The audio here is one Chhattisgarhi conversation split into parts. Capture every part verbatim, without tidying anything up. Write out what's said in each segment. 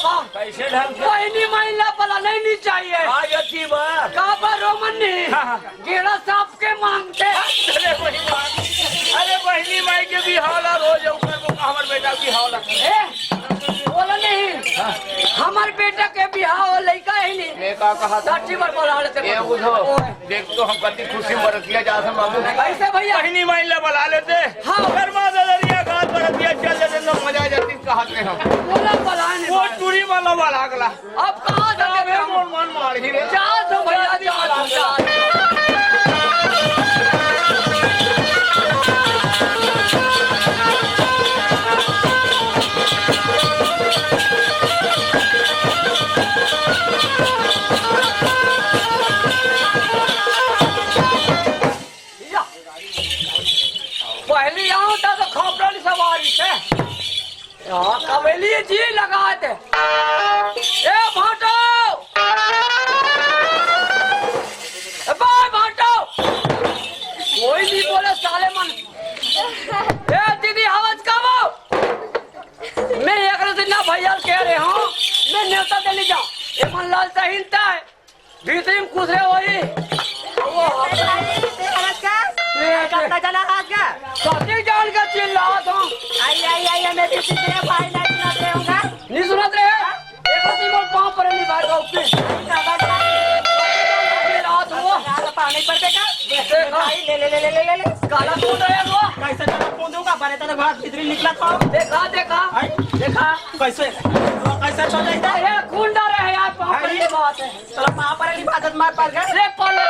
कैसे ढंग से? बहिनी माई ला बलाना नहीं चाहिए। आज अति बार। काबर रोमन नहीं? हाँ, हाँ। गेड़ा सांप के मांगथे। अरे बहिनी माई, अरे बहिनी माई के बिहाव ला रोज अउ कर को हमर बेटा के बिहाव ला। ए, बोला नहीं। हाँ। हमर बेटा के बिहाव हो, लइका ही नहीं। मैं का कहा था? साठी बार बला लेते। ये बुझो। ओए। देख तो हम कति खुशी बरतिया जात हन बाबू। कैसे भैया? बहिनी माई ला बला लेते। हाँ। गरमा ददरिया गात बरतिया चल जाते, तो मजा आ जाती, कहत रहे हम। बोला बला नहीं वो बला। टूरी वाला बला गला। अब कहाँ जाते अबे हम? मोर मन मार ही रे। जा तो भैया, जा तो, जा तो। या। पहली आऊं था तो खोपड़ा नहीं सवारी थे। हाँ, कबेली जी लगा दे। ए भाटो! ए बे भाटो! कोई नहीं बोले साले मन। ए दीदी, आवाज का वो? मैं एक दिन ना भैया कह रहे हूँ, मैं नेवता दे ली जाऊँ। ये मन लाल तहीन है। भीतरी में कुछ रे वही। वो ए, ए, ए। कब तक चला आज का? सती जान का चिल्लात हूँ। आई, आई, आई, मैं भी किसी के भाई नहीं सुनाते होगा। नहीं सुनत रहे? एक बार तीन बार पाँव पर नहीं भाई बाप के। चिल्लात हूँ। पानी पर देखा? देखा। भाई, ले, ले, ले। काला कूद रहे वो। कैसे काला कूदूंगा? बड़े तेरे घर भीतरी निकला था। देखा, देखा। आई? देखा। कैसे? कैसे हो जाता है? अरे, खून डाल रहे हैं यार, पाँव पर अरे। ये बात है। तोला पाँव परे ली, आदत मार पर गए। रे, पर ले।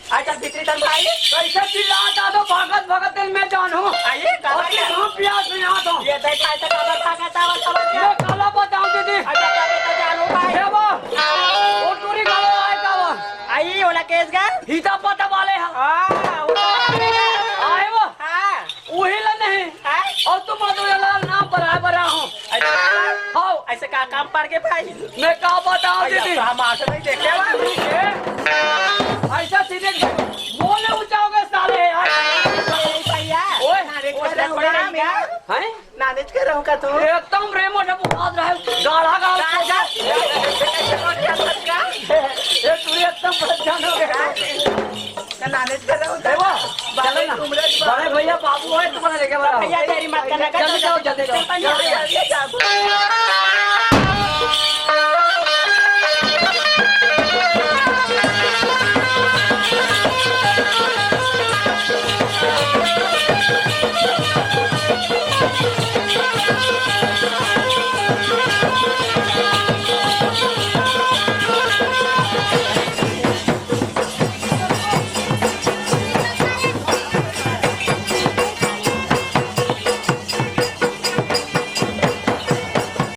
अच्छा, भीतरी तन भाई। कैसे चिल्लात हस तो भागत भागत दिल में जान हो। आइए, और कहाँ कितना प्यास में आता हूँ। ये देख, ऐसे कमर भागत आवत, आवत। मैं काला बताऊँ दीदी। अच्छा, तबे तो जानू भाई। हे वो। वो टूरी गाँव आए का वो। आई, ओला केस गा। हिता पता वाले हैं। हाँ, वो तो आए वो। हाँ। उही ला नहीं। हैं? और तुम तो ये लाल नाम पर है, बड़ा हूँ। अच्छा। हाँ। ऐसे का काम पड़ गए भाई? मैं का बताऊँ अरे, दीदी? तो हम आंख नहीं देखे बा। ऐसा सीधे बोले ऊंचा हो गए साले यार। भैया, ओए, नाने ओए, करे हो थोड़ी ना नहीं मैं। हैं? नाने करे हो का तू? एकदम रेमो से बुखार रहे, गाढ़ा गाढ़ा। गाढ़ा। ये तू एकदम परेशान हो गया। ना नाने कर रहा हूँ। ए बा, चलो ना। बड़े भैया बाबू है, तुम्हारा लेके बड़ा। भैया, तेरी मत करना, जल्दी जाओ, जल्दी जाओ। जल्दी जाओ।